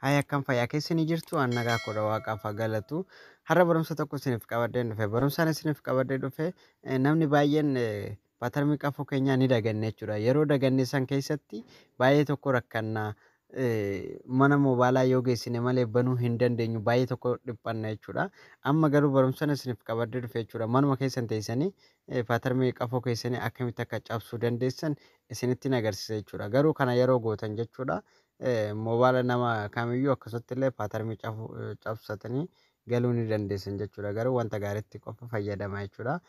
Haaya, akkam fayyaa keessanii jirtu? An nagaa koodha, waaqaaf haa galatu. Har'a barumsa tokko isiniif qabadhee dhufe. Barumsaan isiniif qabadhee dhufe, namni baay'een pattern qafoo keenyaa ni daganne jechuudha. Yeroo daganne san keessatti baay'ee tokko rakkanna. Mana moobaalaa yoo geessine malee banuu hin dandeenyu, baay'ee tokko dhiphanna jechuudha. Amma garuu barumsaan isiniif qabadhee dhufe jechuudha. Manuma keessan teessanii pattern qafoo keessanii akkamitti akka cabsuu dandeessan isinitti agarsiisa jechuudha. Garuu kana yeroo gootan jechuudha, moobaala nama kamiyyuu akkasumatti illee pattern cabsatanii galuu ni dandeessan jechuudha. Garuu wanta gaariitti qofa fayyadama jechuudha.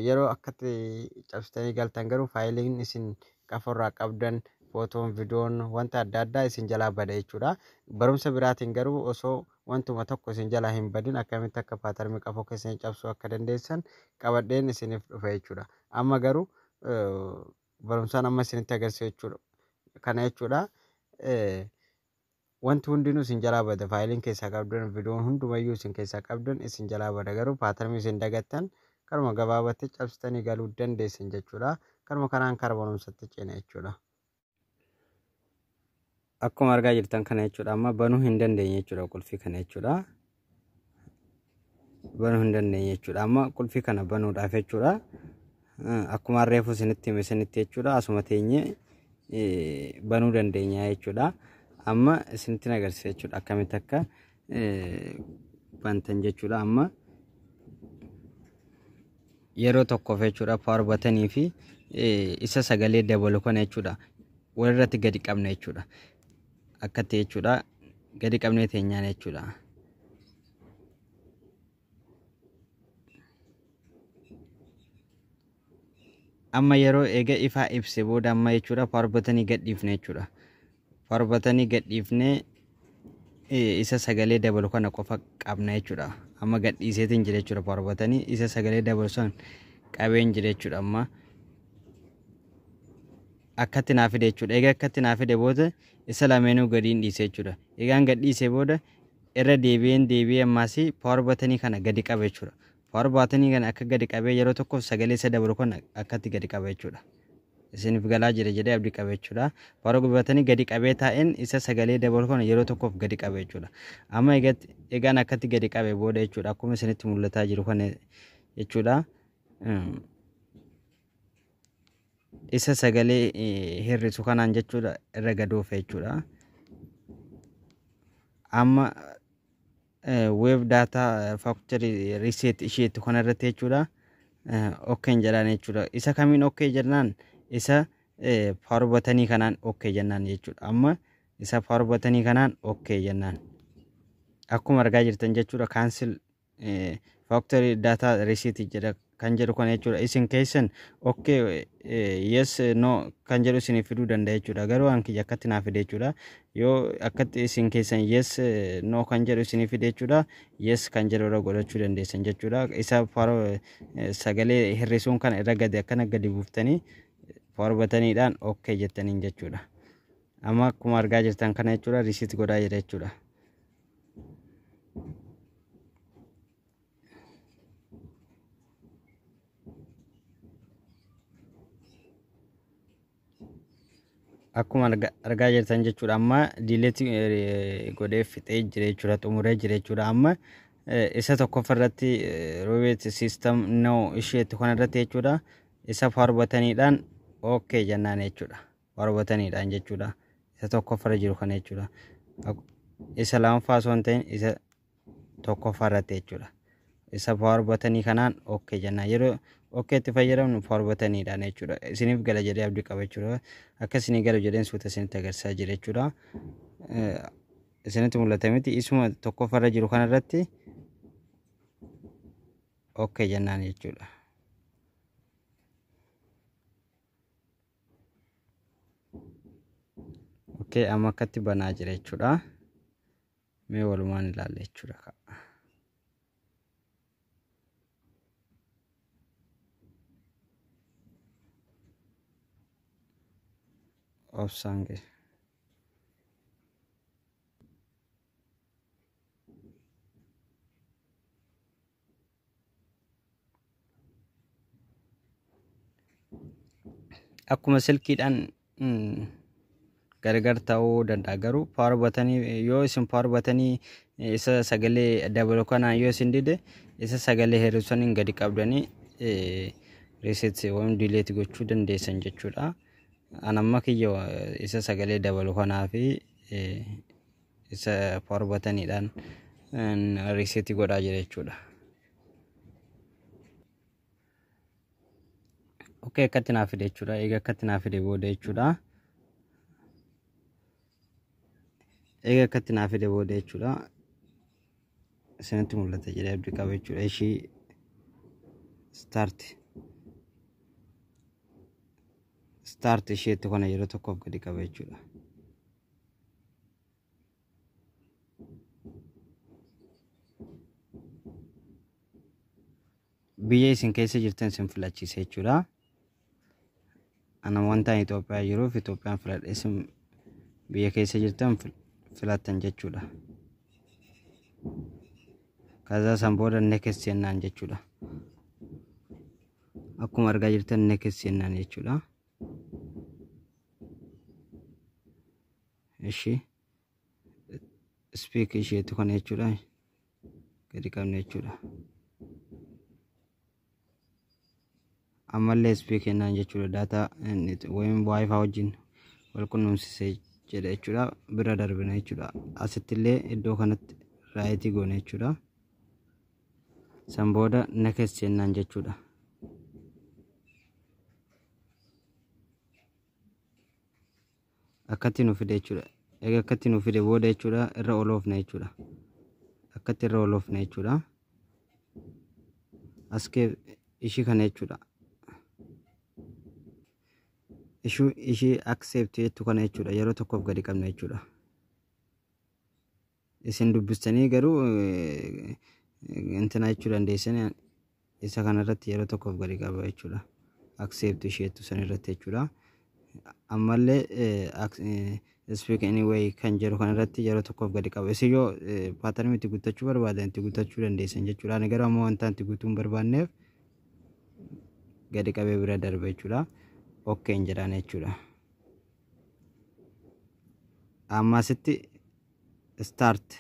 Yeroo akkatti cabsitanii galtan garuu faayiliin isin qafoorraa qabdan, footoon, viidiyoon, wanta adda addaa isin jalaa bada jechuudha. Barumsa biraatiin garuu osoo wantuma tokko isin jalaa hin badin akkamitti akka pattern qafoo keessanii cabsuu akka dandeessan qabadheen isiniif dhufe jechuudha. Amma garuu barumsaan amma isinitti agarsiisu jechuudha. Kana jechuudha. Wanti hundinuu isin jalaa bada. Faayiliin keessaa qabdan, viidiyoon hundumayyuu isin keessaa qabdan isin jalaa bada. Garuu pattern isin dagattan karuma gabaabatti cabsitanii galuu dandeessan jechuudha. Karuma kanaan kara barumsatti ceena jechuudha. Akkuma argaa jirtan kana jechuudha. Amma banuu hin dandeenye jechuudha qulfii kana jechuudha. Banuu hin dandeenye jechuudha. Amma qulfii kana banuudhaaf jechuudha. Akkuma reefu isinitti hime isinitti jechuudha. Asuma teenyee banuu dandeenya jechuudha. Amma isinitti agarsiisa jechuudha akkamitti akka bantan jechuudha. Amma yeroo tokkoof jechuudha power buttonii fi isa sagalee dabalu kana jechuudha walirratti gadi qabna jechuudha. Akkatti jechuudha gadi qabnee teenyaan jechuudha. Amma yeroo eega ifaa ibse booda amma jechuudha power buttonii gad dhiifne jechuudha. Power buttonii gad dhiifnee isa sagalee dabalu kana qofa qabna jechuudha. Amma gad dhiiseetiin jira jechuudha, power buttonii isa sagalee dabalu san qabeen jira jechuudha. Amma akkatti naa fide jechuudha. Egaa akkatti naa fide booda isa lameenuu gadiin dhiise jechuudha. Egaan gad dhiise booda irra deebi'een deebi'ee ammaas power buttonii kana gadi qaba jechuudha. Power buttonii kana akka gadi qabee yeroo tokkoof sagalee isa dabalu kana akkatti gadi qaba jechuudha. Isiniif galaa jira jedhee abdii qaba jechuudha. Power buttonii gadi qabee taa'een isa sagalee dabalu kana yeroo tokkoof gadi qaba jechuudha. Amma egaan akkatti gadi qabe booda jechuudha akkuma isinitti mul'ataa jiru kana jechuudha. Isa sagalee hir'isu kanaan jechuudha irra gadoofe jechuudha. Amma wipe data factory reset isheetti kana irratti jechuudha. Okay jedhaan jechuudha. Isa kamiin okay jennaan? Isa power buttonii kanaan okay jennaan jechuudha. Amma isa power buttonii kanaan okay jennaan. Akkuma argaa jirtan jechuudha cancel factory data reset jedha kan jedhu kana jechuudha. Isin keessan okay, yes, no kan jedhu isinif fiduu danda'a jechuudha. Garuu an kiyya akkatti naa fide jechuudha. Yoo akkatti isin keessan yes, no kan jedhu isinif fide jechuudha. Yes kan jedhu irra godhachuu dandeessan jechuudha. Isa sagalee hir'isuun kana irra gadi akkana gadi buuftanii power buttoniidhaan okay jettaniin jechuudha. Amma akkuma argaa jirtan kana jechuudha reset godhaa jira jechuudha. Akkuma argaa jirtan jechuudha amma delete godhee fixee jira jechuudha, xumuree jira jechuudha. Amma isa tokkoffaa irratti reboot system no isheetti kana irratti jechuudha isa power buttoniidhaan okay jennaan jechuudha. Power buttoniidhaan jechuudha isa tokkoffaa irra jiru kana jechuudha. Isa lammaffaa osoo hin ta'in isa tokkoffaa irratti jechuudha. Isa power buttonii kanaan okay jennaan. Yeroo okay itti fayyadamnu power buttoniidhaan jechuudha. Isiniif gala jedhee abdii qaba jechuudha. Akka isinii galu jedheen suuta isinitti agarsiisaa jira jechuudha. Isinitti mul'ata miti? Isuma tokkoffaa irra jiru kana irratti okay jennaan jechuudha. Okay, amma akkatti banaa jira jechuudha. Mee walumaan ilaalla jechuudha. Obsaan ga'e. Akkuma silkiidhaan Gargar ta'uu danda'a, garuu power buttonii yoo isin power buttonii isa sagalee dabalu kanaan yoo isin dide, isa sagalee hir'isaniin gadi qabdanii reset yookiin delete gochuu dandeessan jechuudha. An amma kiyya isa sagalee dabalu kanaa fi isa power buttoniidhaan reset godhaa jira jechuudha. Okay, akkatti naa fide jechuudha. Egaa akkatti naa fide booda jechuudha. Egaa akkatti naa fide booda jechuudha. Isinitti mul'ata jedhee abdii qaba jechuudha. Ishii start isheetti kana yeroo tokkoof gadi qaba jechuudha. Biyya isin keessa jirtan isin filachiisa jechuudha. Ana wanta Itoophiyaa jiruuf Itoophiyaan filadhe, isin biyya keessa jirtan filattan jechuudha. Kaza san booda next jennaan jechuudha. Akkuma argaa jirtan next jennaan jechuudha. Ishi speak isheetu kana jechuudha. Gadi qabne jechuudha. Ammallee speak jennaan jechuudha. Data wayim WiFi wajjin wal qunnamsiisee jedha jechuudha. Bira darbina jechuudha. Asitti illee iddoo kanatti right goone jechuudha. San booda next jennaan jechuudha. Akkatti nu fide jechuudha. Egaa akkatti nu fide booda jechuudha, irra oloofna jechuudha. Akkatti irra oloofna jechuudha. As kee ishii kana jechuudha. Ishii accept jettu kana jechuudha. Yeroo tokkoof gadi qabna jechuudha. Isin dubbistanii garuu intina jechuu dandeessan, isa kanarratti yeroo tokkoof gadi qaba jechuudha. Accept isheettu san irratti jechuudha. Ammallee speak anyway kan jedhu kanarratti yeroo tokkoof gadi qaba. Isin yoo patternii itti guuttachuu barbaadan itti guuttachuu dandeessan jechuudha. Ani garuu ammoo wanta itti guutuu hin barbaanneef gadi qabee bira darba jechuudha. Okay jedhaan jechuudha. Amma asitti start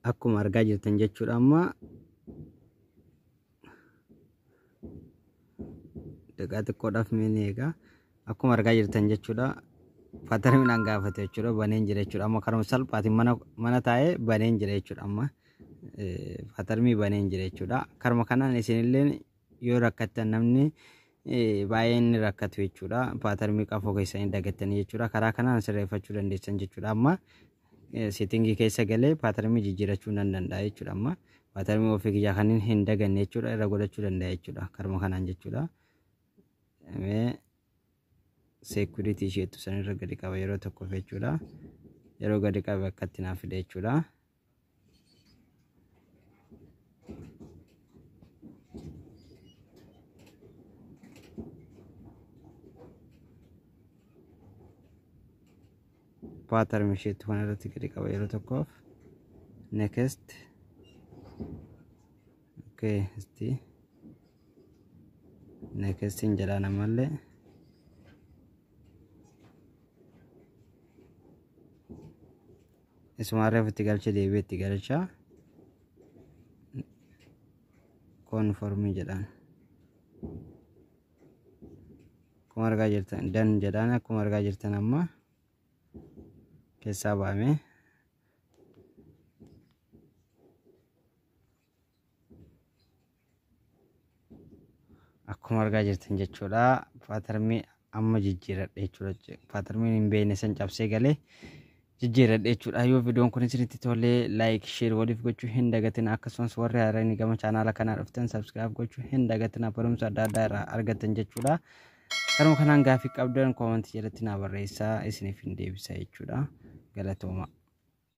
akkuma argaa jirtan jechuudha. Amma daqiiqaa xiqqoodhaaf mee egaa akkuma argaa jirtan jechuudha. Patternii gaafate jechuudha, baneen jira jechuudha. Amma karuma salphaatiin mana taa'ee baneen jira jechuudha. Amma patternii baneen jira jechuudha. Karuma kanaan isinillee yoo rakkattan, namni baay'een ni rakkatu jechuudha. Patternii qafoo keessanii dagattanii jechuudha. Karaa kanaan sirreeffachuu dandeessan jechuudha. Amma settingii keessa galee patternii jijjiirachuu nan danda'a jechuudha. Amma patternii ofii kiyyaa kanneen hin daganne jechuudha, irra godhachuu danda'a jechuudha. Karuma kanaan jechuudha. Mee security isheettu sanirra gadi qaba yeroo tokkoof jechuudha. Yeroo gadi qabe akkatti naaf fide jechuudha. Pattern isheettu kanarratti gadi qaba yeroo tokkoof. Next. Okay, isti. Next hin jedhaan ammallee. Isuma reefu itti galche deebi'ee itti galcha. Confirm jedhaan. Akkuma argaa jirtan done jedhaan. Akkuma argaa jirtan amma keessaa ba'ame. Akkuma argaa jirtan jechuudha. Patternii amma jijjiiradhe jechuudha. Patterniin hin beekne san cabsee galee jijjiiradhe jechuudha. Yoo viidiyoon kun isinitti tolee, like, share waliif gochuu hin dagatin. Akkasumas warri haaraan gama chaanaala kanaa dhuftan subscribe gochuu hin dagatin, barumsa adda addaa irraa argattan jechuudha. Karuma kanaan gaaffii qabdan commentii jalatti naa barreessaa, isiniif hin deebisa jechuudha. Galatooma.